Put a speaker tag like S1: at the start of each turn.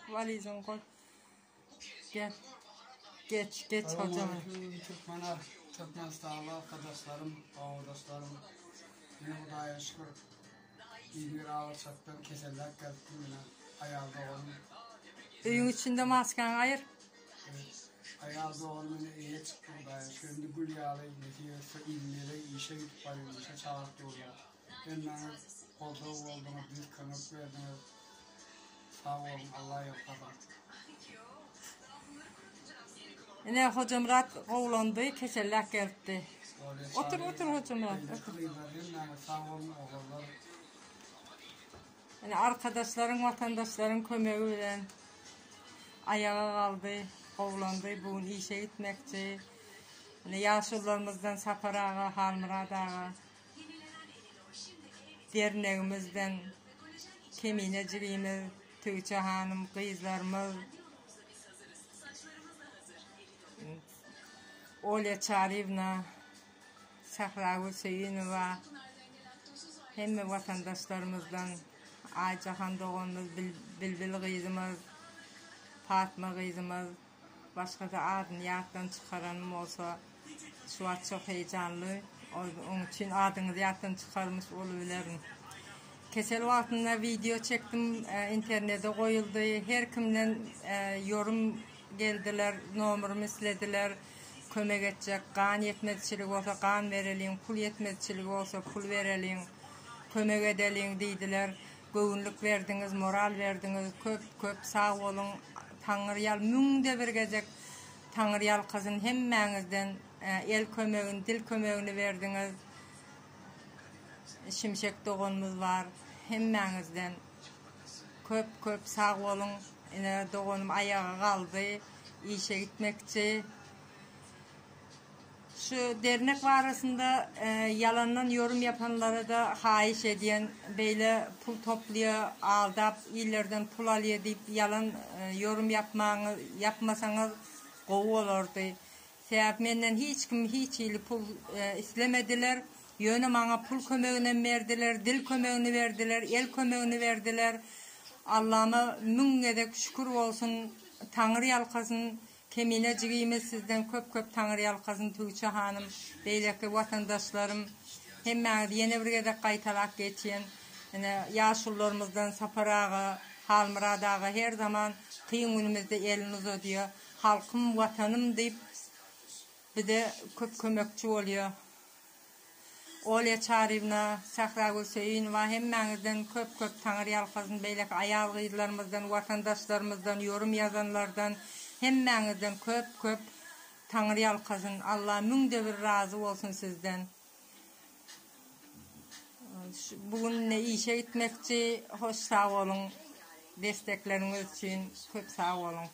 S1: Waliziňi goý. Gel. Geç, geç hojam.
S2: Türkmen Türkmenistanly arkadaşlarym, obadaşlarym. Meni Hudaýa şükür. Bir agyr çakdan keselläp gelipdim meni aýal doganym.
S1: Öýüň içinde maskaňy aýyr.
S2: Aýal doganym meni eýe çykdy Hudaýa şükür. Indi gül ýaly nesip etse İzmire işe gidip barýan, işe çagyryp durlar. Hemmäňiz goldaw bolduňyz, büyük kömek berdiňiz. Sag boluň, Allah ýalkasyn.
S1: Ine Hojamyrat gowlandy, keselläp gelipdi. Otur, otur Hojamyrat, otur.
S2: Hemmäňiz sag boluň, oglanlar.
S1: Ine arkadaşlaryň, watandaşlaryň kömegi bilen aýaga galdy, gowlandy. Bu gün işe gitmekçi. Ine ýaşulularymyzdan Sapar aga, Halmyrat aga. Dernegimizden Kemine jigimiz, Tüwçe hanym, gyzlarymyz, Olýa Çaryýewna, Sähragül Söýünowa, hemme watandaşlarymyzdan Aýjahan doganymyz, Bilbil gyzymyz, Patma gyzymyz, Başga-da adyny ýatdan çykaranym bolsa, şu wagt çok heýjanly, oň üçin adyňyzy ýatdan çykarmyş bolubilerin. Kesel wagtynda wideo çekdim, internete goýuldy. Her kimden ýorum geldiler, nomerymy islediler. Kömek etjek, gan ýetmezçiligi bolsa gan bereliň, pul ýetmezçiligi bolsa pul bereliň, kömek edeliň diýdiler. Göwünlik berdiňiz moral berdiňiz köp köp sag boluň Taňryýal müňde bir gezek Taňryýalkasyn hemmäňizden el kömegini dil kömegini berdiňiz Şimşek doganymyz bar hemmäňizden köp köp sag boluň ine doganym aýaga galdy işe gitmekçi. Şu dernek barasynda ýalandan ýorum ýapanlara-da haýyş edýän, beýle pul toplaýa, aldap illerden pul alýa diýip ýalan ýorum ýapmaňyz, ýapmasaňyz gowy bolardy. Sebäp menden hiç kim hiç hili pul islemediler. Ýöne maňa pul kömeginem berdiler, dil kömegini berdiler, el kömegini berdiler. Allama müň gezek şükür bolsun, Taňry ýalkasyn. Kemine jigimiz sizden köp köp taňryýalkasyn Tüwçe hanym beýleki watandaşlarym hemmäňizi ýene bir gezek gaýtalap geçýän ine ýaşulularymyzdan Sapar aga Halmyrat aga her zaman kyn günümizde elini uzadýa halkym watanym diýip bize köp kömekçi bolýa. Olýa Çaryýewna, Sähragül Söýünowa hemmäňizden köp köp Taňry ýalkasyn beýleki aýal gyzlarymyzdan watandaşlarymyzdan ýorum ýazanlardan hemmäňizden köp köp Taňry ýalkasyn Alla müňde bir razy bolsun sizden bu gün ine işe gitmekçi hoş sag boluň destekleriňiz üçin köp sag boluň.